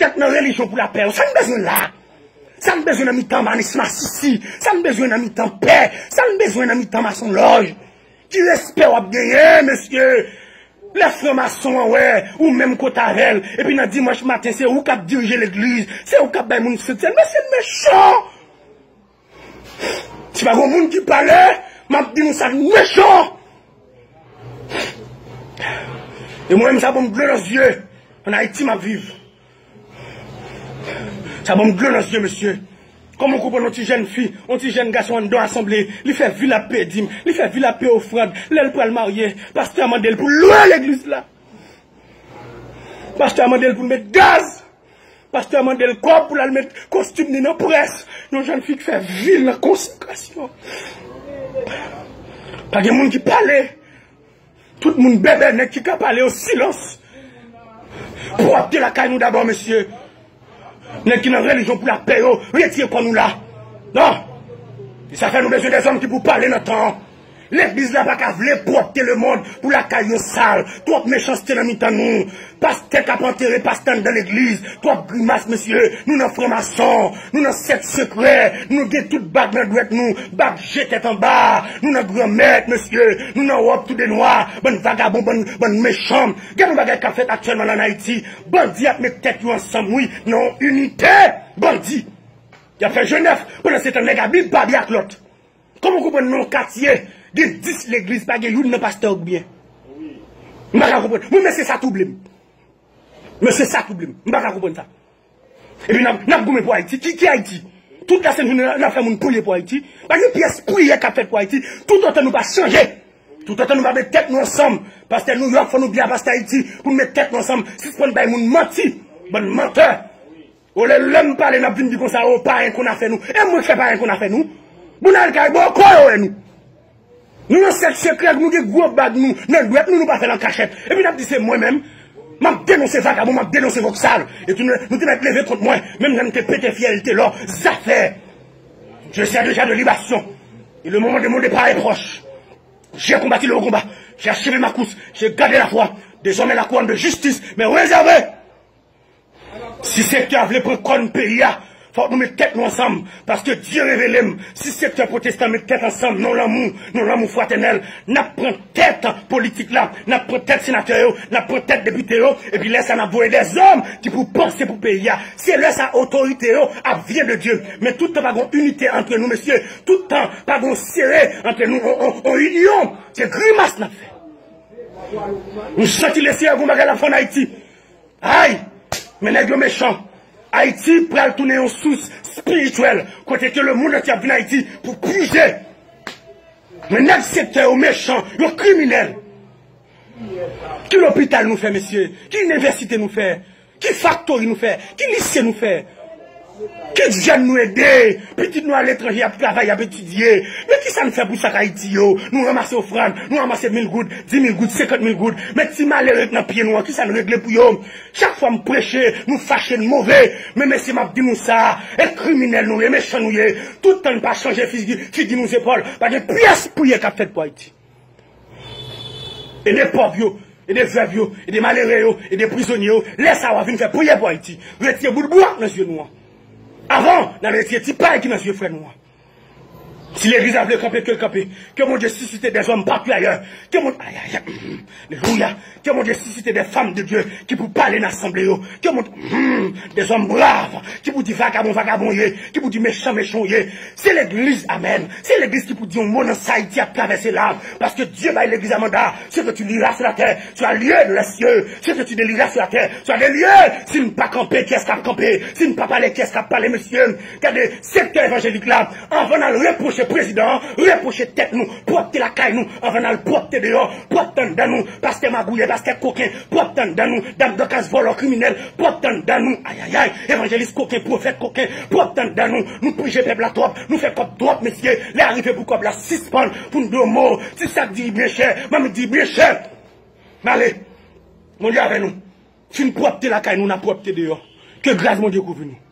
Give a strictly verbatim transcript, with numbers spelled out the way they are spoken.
tèt nan relijyon pou lapè yo. Sa n bezwen la? Sa n bezwen nan mitan manis masisi? Sa n bezwen nan mitan pè? Sa n bezwen nan mitan masonlòj? Ki respè w ap genyen, mesye? Lè franmason an wè ou menm kote avè l, epi nan dimanch maten, se ou k ap dirije legliz, se ou k ap bay moun sèt sèn. Mesye, n mechan! Si pa gen moun ki pale, m ap di nou sa, n mechan! E mwen menm, sa ban m dlo nan zye. Ann Ayiti m ap viv. Sa ban m dlo nan zye, mesye. Kòman w konprann yon ti jèn fi, yon ti jèn gason anndan asanble, li fè vi l ap peye dim, li fè vi l ap peye ofrann, lè l pral marye, pastè a mande l pou l lwe legliz la. Pastè a mande l pou l met gaz. Pastè a mande l kòb pou l al met kostim ni nan près. Yon jèn fi ki fè vi l nan konsekrasyon. Pa gen moun ki pale. Tout moun bèbè, nèg ki ka pale yo silans. Pwòpte lakay nou dabò, mesye. Nèg ki nan relijyon pou lapè yo, retire kò nou la. Non. E sa fè nou bezwen dèzòm ki pou pale nan tan an. Legliz la pa ka vle pwòpte lemonn pou lakay yo sal. Twòp mechanste nan mitan nou. Pastè k ap antere pastè anndan legliz. Twòp grimas, mesye. Nou nan franmason. Nou nan sèt sekrè. Nou gen tout bag nan dwèt nou. Bag je tèt anba. Nou nan granmèt, mesye. Nou nan wòb tou de nwa. Bann vagabon, bann, bann mechan. Gade yon bagay k ap fèt aktyèlman la ann Ayiti. Bandi ap met tèt yo ansanm, wi. Nan yon inite. Bandi. Y ap fè Jenèf. Pandan se tan, nèg a bib babi ak lòt. Kòman w konprann nan yon katye gen dis legliz, pa gen youn nan pastè yo k byen? M pa ka konprann. Mwen, mesye, sa twouble m. Mesye, sa twouble m. M pa ka konprann sa. Epi n ap, n ap goumen pou Ayiti. Ki, ki Ayiti? Tout la sent jounen, n ap fè moun priye pou Ayiti. Pa gen pyès priyè k ap fèt pou Ayiti. Toutotan nou pa chanje, toutotan nou pa met tèt nou ansanm, pastè Nouyòk, fò nou byen a pastè Ayiti, pou n met tèt nou ansanm, sispann bay moun manti. Bann mantè. Olye lè m pale, n ap vin di konsa, o, payen konn afè nou. E mwen k fè payen konn afè nou? Moun al kay bòkò yo wè nou. Nou nan sèt sekrè, nou gen gwo bag nou nan dwèt nou, nou pa fè l an kachèt. Epi n ap di se mwen menm. M ap denonse vagabon, m ap denonse vòksal. E tou nou, nou te mèt leve kont mwen. Menm jan m te pete fyèl, te lò, zafè. Je sers déjà de libation. Et le moment de mon départ est proche. J'ai combattu le haut combat. J'ai achevé ma course. J'ai gardé la foi. Désormais, la couronne de justice m'est réservée. Si sektè a vle pran kòn peyi a, fòk nou met tèt nou ansanm, paske Dye revele m, si sektè pwotestan met tèt ansanm, nan lanmou, nan lanmou fratènèl, n ap pran tèt politik la, n ap pran tèt senatè yo, n ap pran tèt depite yo, epi lè sa n ap voye dèzòm ki pou panse pou peyi a. Se lè sa otorite yo ap vyen de Dye. Men tout tan pa gon inite antre nou, mesye, tout tan pa gon sere antre nou, on, on, on inyon, se grimas n ap fè. Nou santi Lesenyè gon bagay l ap fè ann Ayiti. Ay! Men nèg yo mechan. Ayiti pral tounen yon sous espirityèl kote ke lemonn antye ap vin Ayiti pou pwize. Men nèg sektè yo mechan, yo kriminèl. Ki lopital nou fè, mesye? Ki inivèsite nou fè? Ki faktori nou fè? Ki lise nou fè? Ki jèn nou ede? Pitit nou aletranje, y ap travay, y ap etidye. Men kisa n fè pou sa k Ayiti yo? Nou ranmase ofrann, nou ranmase mil goud, di mil goud, senkant mil goud. Men ti malere k nan pye nou an, kisa n regle pou yo? Chak fwa m preche, nou fache, n move. Men mesye, m ap di nou sa, e kriminèl nou ye, mechan nou ye. Tout tan n pa chanje figi, figi nou zepòl, pa gen pyès priyè k ap fèt pou Ayiti. E de pòv yo, e de vèv yo, e de malere yo, e de prizonye yo, lè sa a w a vin fè priyè pou Ayiti. Retire boul bwa nan zye nou an. Avan, n al retire ti pay ki nan zye frè nou an. Si legliz la vle kanpe, ke l kanpe. Ke Bondye sisite dèzòm patou ayè. Ke Bondye, ay, ay, ay, mm, alelouya. Ke Bondye sisite dè fanm de Dye ki pou pale nan asanble yo. Ke Bondye, mm, dèzòm brav ki pou di vagabon, vagabon ye, ki pou di mechan, mechan ye. Se legliz, amèn. Se legliz ki pou di yon mo nan sa Ayiti ap travèse la. Paske Dye bay legliz la manda. Ce que tu liras sur la terre sera lié dans les cieux. Ce que tu délieras sur la terre sera délié. Si n pa kanpe, kiyès k ap kanpe? Si n pa pale, kiyès k ap pale, mesye? Gade, sektè evanjelik la, anvan n al repwoche prezidan an, repwoche tèt nou, pwòpte lakay nou, anvan n al pwòpte deyò, pwòpte anndan nou, pastè magouyè, pastè koken, pwòpte anndan nou, dam Dòkas vòlò kriminèl, pwòpte anndan nou, ayayay, evanjelis koken, pwofèt koken, pwòpte anndan nou, nou prije pèp la twòp, nou fè kòb twòp, mesye, lè a rive pou kòb la sispann, pou n di yon mo, ti sa k di byen chè, manmi di byen chè. N ale, Bondye avè nou. Fin pwòpte lakay nou, n a pwòpte deyò. Ke gras Bondye kouvri nou.